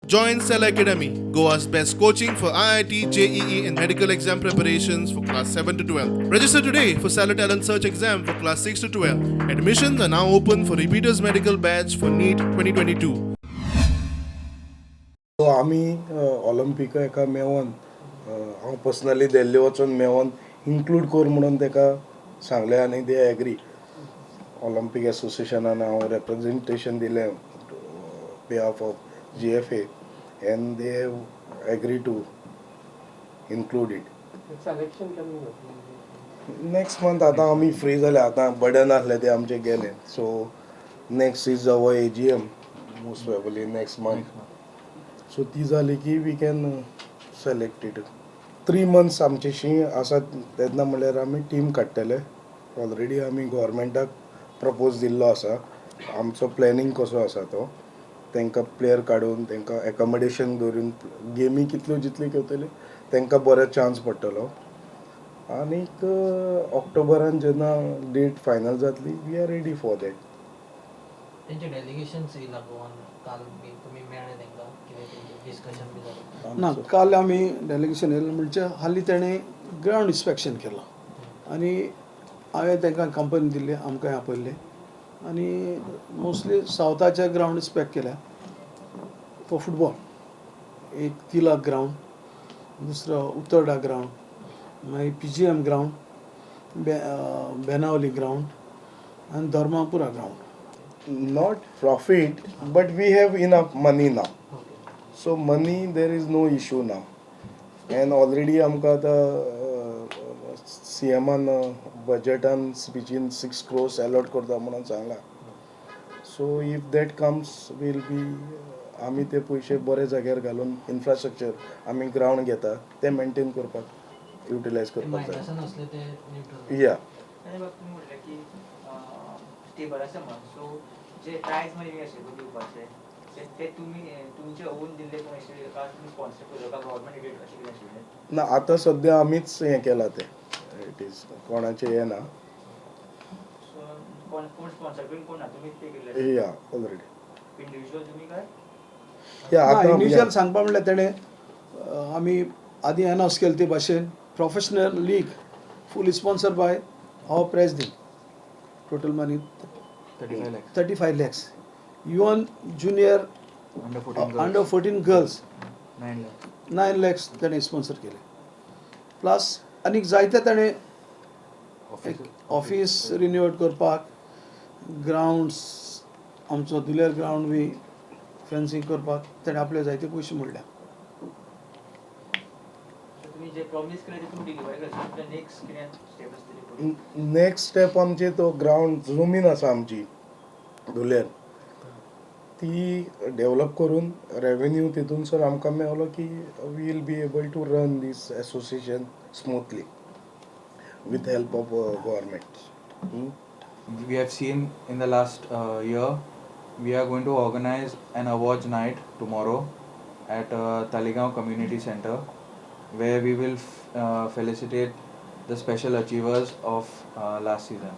Join Cell Academy, Goa's best coaching for IIT, JEE, and medical exam preparations for class 7 to 12. Register today for Stellar Talent Search exam for class 6 to 12. Admissions are now open for repeaters medical batch for NEET 2022. So आमी ऑलिम्पिका एका मेवोन, हांव personally दिल्ली वचून मेवोन include कर म्हणून ताका सांगलें आनी they agree. Olympic एसोसिएशनान हांव रेप्रेजेंटेशन दिलें behalf of GFA and they agree to include it. Selection केन्ना जातलें? Next month. आतां आमी फ्री जाले, आतां बर्डन आहलें तें आमचें गेलें. So next is our AGM, most probably next month. So ती जाली की we can select it. 3 months आमचेशी आसा. तेन्ना म्हणल्यार आमी टीम काडटले. ऑलरेडी आमी गोवोरमेंटाक प्रपोज दिल्लो आसा, आमचो प्लॅनिंग कसो आसा तो. तांकां प्लेयर काडून, तांकां एकोमोडेशन दवरून गेमी कितल्यो जितल्यो खेळटल्यो, तांकां बरो चान्स पडटलो. आनीक ऑक्टोबरान जेन्ना डेट फायनल जातली, we are ready for that. तेंचे डेलिगेशन्स येयला गोवान काल बी, तुमी मेळ्ळे तांकां? कितें तेंचें डिस्कशन बी जालें? ना, काल आमी डेलिगेशन येयलें म्हणजे हालीं तेणें ग्रावंड इन्स्पेक्शन केलां आनी हांवें तांकां कंपनी दिल्ली, आमकांय आपयल्ले आनी मोस्टली सावथाचे ग्रावंड इन्स्पेक्ट केल्या फॉर फुटबॉल. एक तिलक ग्रावंड, दुसरो उत्तर्डा ग्रावंड, मागीर पीजीएम ग्रावंड, बेनावली ग्रावंड आनी धर्मापुरा ground. Not profit, but we have enough money now. Okay. So money, there is no issue now. And already आमकां आतां सीएमान बजटान स्पिचीन 6 क्रोर्स अलॉट करता म्हणून सांगलां. So if that comes, will be आमी ते पयशे बरे जाग्यार घालून इन्फ्रास्ट्रक्चर, आमी ग्रावंड घेता ते मेंटेन करपाक युटिलायज ते करपाक जाय. मायनसान असले ते न्यूट्रल. या. आनी बाब, तुमी म्हटलें की स्टेबल आसा म्हणून, सो जे प्रायज मनी बी आशिल्ले दिवपाचे, ते तुमी तुमचे ओन दिल्ले कोण आशिल्ले काय तुमी स्पॉन्सर केलो काय गव्हर्मेंट एडेड अशें कितें आशिल्लें? ना, आतां सद्या आमीच हें केलां तें. It is कोणाचें हें ना. सो कोण कोण स्पॉन्सर बीन कोण ना, तुमीच पे केल्ले? या, ऑलरेडी. इंडिव्हिज्युअल तुमी काय? या, आतां. इंडिविज्युअल सांगपा म्हणल्यार तेणें आमी आदीं अनावन्स केले ते भाशेन professional league full sponsor by our president, total money 35 lakhs. 35 lakhs. Even junior Under 14 girls. Under 14 girls 9 lakhs. 9 lakhs ताणें स्पॉन्सर केले. प्लस आनीक जायते ताणें Office. Office रिनोवेट करपाक, ग्रावंड्स, आमचो धुलेर ग्रावंड बी फेन्सिंग करपाक ताणें आपले जायते पयशे मोडल्या. सो तुमी जे प्रॉमीस केले ते तुमी डिलिव्हर केले. सो नेक्स्ट कितें स्टेप आसतली फुडें? नेक्स्ट स्टेप आमची तो ग्रावंड जमीन आसा आमची धुलेर, ती डेव्हलप करून रेवेन्यू तितून सर आमकां मेवलो की we will be able to run this association smoothly with help of government. We have seen in the last year, we are going to organize an awards night tomorrow at Taleigao Community Center, where we will felicitate the special achievers of last season.